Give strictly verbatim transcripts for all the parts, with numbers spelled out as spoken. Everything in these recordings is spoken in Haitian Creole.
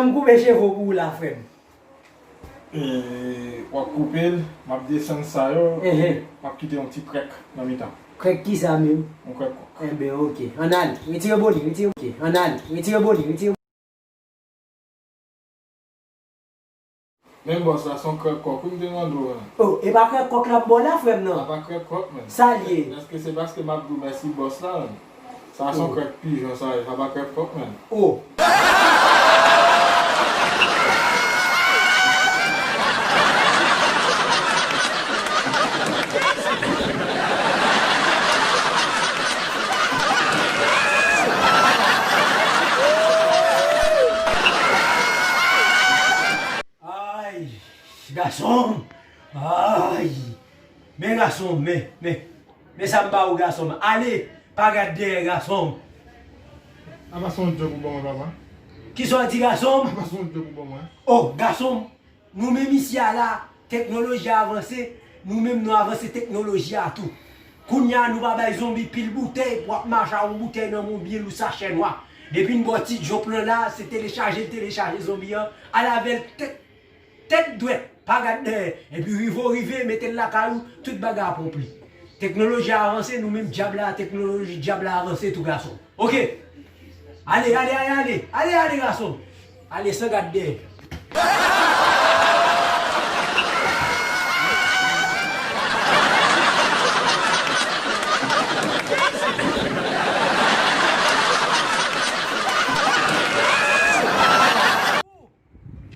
M koupe cheve w pou ou la, frè m. E, w ap koupe l, m ap desann sa yo, epi m ap kite yon ti krèk nan mitan. Krèk kisa menm? Yon krèk kòk. Enben, oke. Ann ale. Retire bone, retire, oke. Ann ale. Retire bone, retire. Men bòs la, se yon krèk kòk wi m te mande w la. O, e pa krèk kòk la m ba w la, frè m, non? Sa pa krèk kòk, menn. Sa l ye? Èske se paske m ap di w mèsi bòs la, menn? Sa se yon krèk pijan sa ye, sa pa krèk kòk, menn. O. Ay, gason m! Ay! Men gason m, men, men, men sa m ba ou gason m. Ale, pa gad dèyè gason m. Apa se yon djòb ou ban mwen, papa? Kisa w di gason m? Apa se yon djòb ou ban mwen? O, gason m, nou menm isi a la, teknoloji a avanse, nou menm nou avanse teknoloji a tou. Kounye a nou pa bay zonbi pil boutèy pou ap mache ak yon boutèy nan men w byen lou sachè nwa. Depi n ba w ti djòb lan la, se telechaje l telechaje zonbi an, al avè l tèt, tèt dwèt, pa gad dèyè. Epi rive w rive, mete l lakay ou, tout bagay ap ranpli. Teknoloji a avanse, nou menm dyab la, teknoloji dyab la avanse tou gason. Oke. Ale, ale, ale, ale. Ale, ale, gason. Ale san gad dèyè.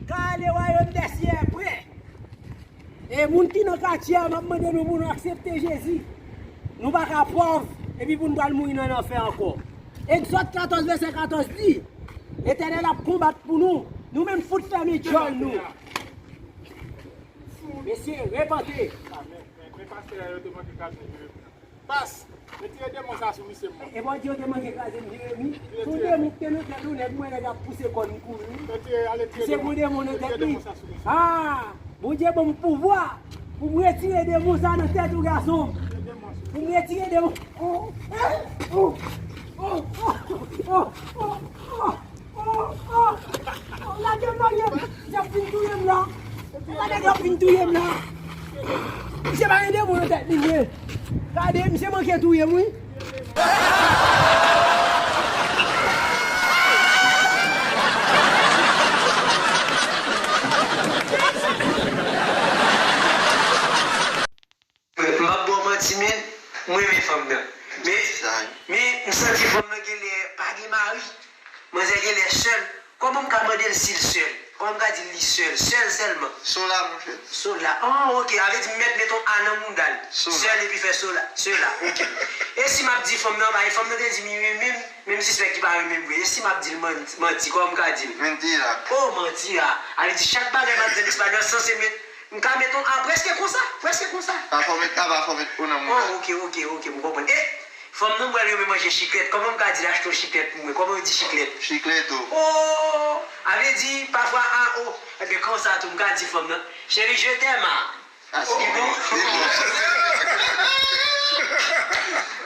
Ka ale wayòm dèsyè prè. E moun ki nan katye a, m ap mande nou pou nou aksepte Jezi. Nou pa ka pòv, epi pou nou pral mouri nan lanfè ankò. Egzòd katòz, vèsè katòz di, Letènèl ap konbat pou nou. Nou menm fout fèmen djòl nou. Mesye, repante. Pas, retire demon sa sou misye m. E Bondye te mande kraze m, Jeremi. Se yon demon ki te nan tèt ou, nèg mwen, nèg ap pouse kò l kouri. Retire, ale, retire demon. Se yon demon nan tèt li. Retire demon sa sou misye. Ah! Bondye ban m pouvwa pou m retire demon sa nan tèt ou, gason. Pou m retire demon. Oh, oh, oh, oh, oh, oh, oh. Oh, oh, oh, lage m, lage m. Misye ap fin touye m la. Gade, nèg la ap fin touye m la. Misye pa gen demon nan tèt li vre. Gade, misye manke touye m, wi. M p ap ba w manti, men m renmen fanm nan. Men, men m santi fanm nan genlè pa gen mari. Manzè genlè sèl. Kòman m ka mande l si l sèl? Kòman m ka di l li sèl? Sèl sèlman. Sola, monchè. Sola. Ah, ok. A vle di m mèt met yon A nan mounda l. Sola. Sèl epi fè sola. Sola, ok. E si m ap di fanm nan, paske fanm nan te di m li renmen m, men m sispèk li pa renmen m vre. E si m ap di l manti, manti, kòman m ka di l? Mentira. Oh, mentira. A vle di chak bagay m ap di nan espanyòl sanse met M ka met yon a prèske konsa, prèske konsa. Pa fò met a, pa fò met o nan mwen. Oh, ok, ok, ok, m konprann. E, fanm nan m pral renmen manje chiklèt. Kòman m ka di l achte yon chiklèt pou mwen? Kòman yo di chiklèt? Chiklèto. Oh, a vle di, pafwa a o. Ebyen, konsa tou, m ka di fanm nan, chérie, je t'aime, a. Ah, se bon. Se bon.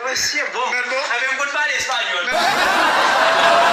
Mesye bon. Mèt bon. Ebyen, m konn pale espanyòl.